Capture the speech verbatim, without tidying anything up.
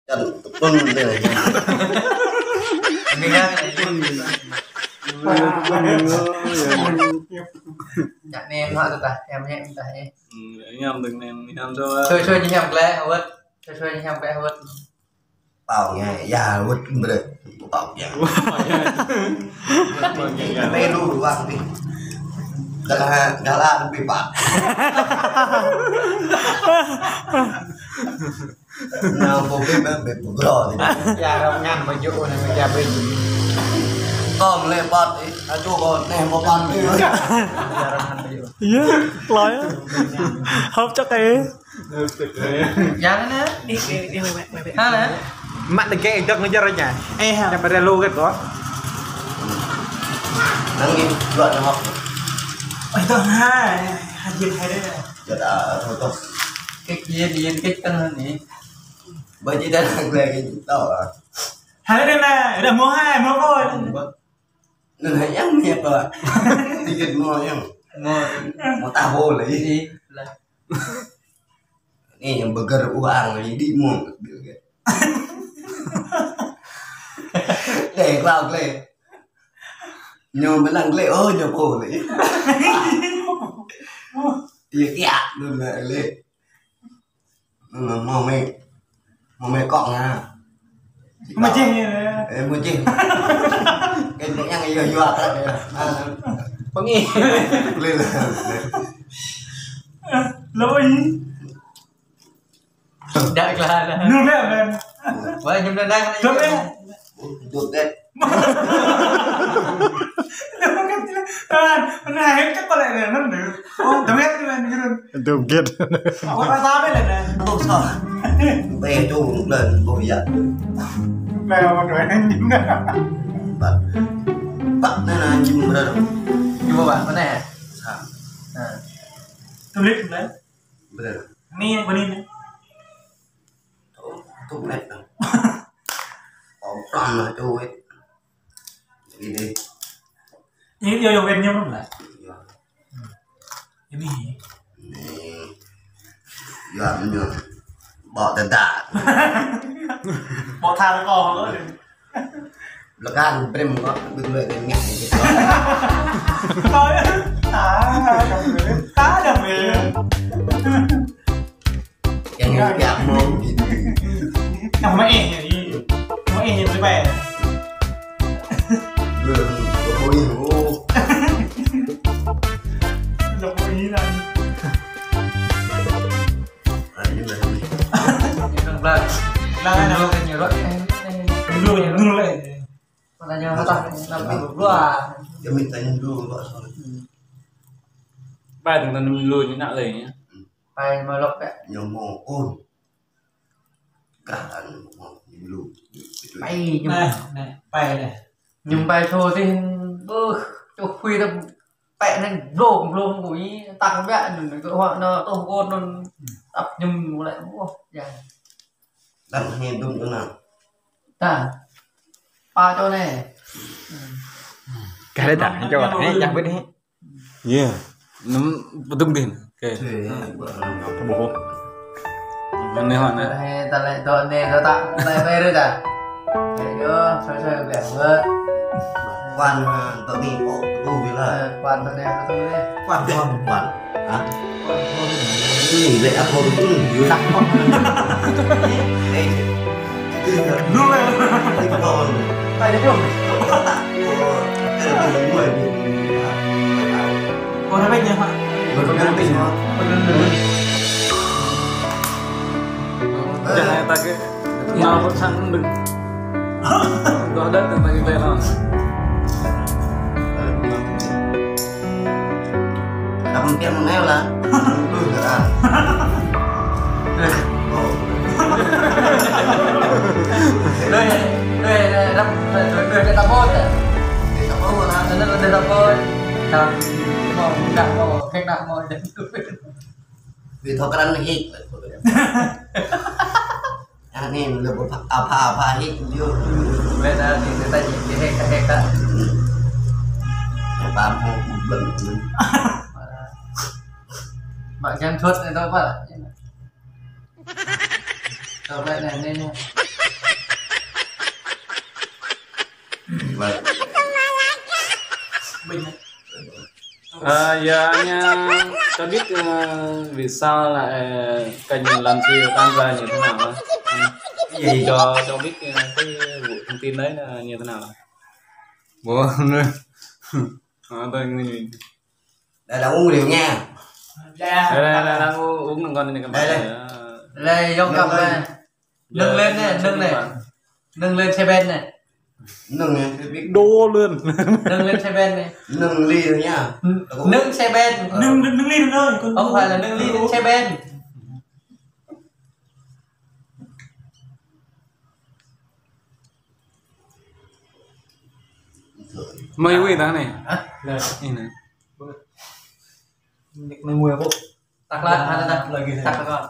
Čăn tơpŭn dih. Ini kan, ini. Čăn nem hă tơdah, nem nem tơdah, eh. Hmm, nem tơdah nem, nem tơdah. Sui sui ñu hiam glĕ hơwơ̆t. Sui sui ñu hiam glĕ hơwơ̆t. Pao ngă, ya, wơ̆t brơi. Pao ngă. Pao ngă. Mê lu wah pi. Gala, gala pi pă. Nao pô pi pi pi gro. Ya, rong ngăn mă jŭ nă, ya pi. Tơm lĕ păt, ih, aju kơ neh mă păt. Ya, rong ngăn mă jŭ. Iya, klơi. Hơ̆p čăk ih. Yang anai. Ih, ih, ih, weh, weh, weh. Hă anai? Mă tơgĕ dŏ ngă jơr anai. Eh, hă. Yang pada lu kơ kâo. Năng ih, dua nă hŏk. Ôi, tơdah hai, hajir hai dêh. Jăt, ah, thôi, thôi. Kĕt, kĕt, kĕt, kĕt kăn anai. Bơ jăt dah glĕ kĕt tŏ, ah. Hai dêh nă, dah mơ̆ hai, mơ̆ kơ. Bơ. Nă hai yang mă pă. Dikit mă yang. Mă. Mă tah bôl lagi. Ih, lah. Ih, yang bơgơ̆r uang lagi di mă. Dêh, klao glĕ. Ñu mơnăng glĕ, ơ, ñu pô lagi. Iya, kiă, đun lagi. Mơ̆ mĕ, mơ̆ mĕ kŏng hă. Mơ̆ čih. Ê, mơ̆ čih. Kơ yang yua yua kơ. Pơngih. Lĕ lĕ. Lơi. Đa kla đa. Nul bĕ, bĕ. Wah, jum đa đa. Jum đa. Jum đa. Anai, anai, hĕ čăk pơlĕ anai, anŭn dih. Ơ, dơ̆ng hĕ anai, anai. Dơ̆ng hĕ. Ơ, pơtô bĕ lĕ anai. Ơ, sa. Bĕ ču lĕ, ơ, ya. Bĕ, ơ, anai, anai. Pă. Pă, anai, anai, jum đa. Jum đa, anai. Sa. Ha. Tơlip, anai. Brơi. Anai, anai, anai. Tŭ, tŭ met nă. Ơ, pran nă tŭ met. Ini. Ini yua yua met ñu mơ̆n lah. Yua. Ini. Ini. Yua ñu. Ƀô̆ tơdah. Ƀô̆ tha kơ. Blơkan brem kơ, ƀing lĕ ngă. Ơ, ta, ta đam mê. Yang ngă mơ̆ng. Nă mă ih, mă ih ñu tơpai. Bơ, bơ, bơ, bơ. Nă mă ih nă. Anai, anai. Anai, anai. Anai, anai. Anai, anai. Anai, anai. Anai, anai. Anai, anai. Anai, anai. Ba dơ̆ng tơnăm lu ñu nă lĕ ñu. Pai mă lŏk kơ. Ñu mơ̆ ôn. Krah anŭn mơ̆ lu. Pai ñu. Anai, anai, pai anai. Ñu pai sô tih, bơ, čuh khui tơm. Pĕ anŭn blông, blông kơ ih, tăng biă anŭn, kơ hua anŭn, tŏh kơ anŭn, tăp ñu lĕ, ôh, ya. Tăng hĕ dŭm tơ anŭn. Ta. Pă čô anai. Kah lĕ ta, čô, anai, čah bơ̆t anai. Iya. Anŭn pơdŭm dih. Oke. Oke. Kơ boh. Anai hŏ anai. Ê, ta lĕ dŏ anai, dŏ ta, lĕ ƀai rơi ta. Ê, yơh, soi soi biă bơ̆t. Quan, ơ, dŏ anai, ôh, tơtuh wih lah. Ê, quan dŏ anai, tơtuh wih. Quan, quan, quan. Hă? Quan, quan. Anai lĕ akŏ tơtuh, yơh. Ê, ê. Lu lah. Ê, dŏ. Ê, dŏ. Ê, dŏ. Ôi, nó bé nhá, Hoa. Ôi, con bé nhá. Con bé nhá. Jangan pakai. Mau sẵn đừng. Đó, đất đừng pakai tay lắm. Đâm tiếng neo là. Ui, được à. Ê, ơ. Ê, ê, ê, đâm, ê, ê, ê, đâm bôi à? Đâm bôi à? Đâm bôi. Đâm, đâm bôi, đâm bôi, đâm bôi. Vì thôi cái đó nó hít. Anai, lĕ pha, pha, pha hĭ, yơh. Weh, ta, ta, ta, ta, hĭ, hĭ, hĭ, ta. Pha mơ̆, blơ̆ng. Mă čang thut anai tơ pă. Tơ pă anai, anai, anai. À, giờ anh, à, cho biết, ờ, vì sao lại, ờ, kênh Lan Chi tan ra như thế nào đó. Cho, cho biết, ờ, cái vụ thông tin đấy là như thế nào đó. Bộ, ờ, tôi, đây là uống rượu nha. Đây, đây, đây, đang uống, uống còn này. Đây, đây. Đây, dốc dốc đây. Nâng lên nè, nâng nè. Nâng lên xe ben nè. Nâng nè, đô lên. Nâng lên xe ben nè. Nâng ly rồi nha. Nâng xe ben. Nâng, nâng, nâng ly rồi. Không phải là nâng ly, nâng xe ben. Mày quên ta này. Hả? Đây. Đây này. Mày mua bộ. Tắt lại, tắt, tắt, tắt. Lagi. Tắt lại.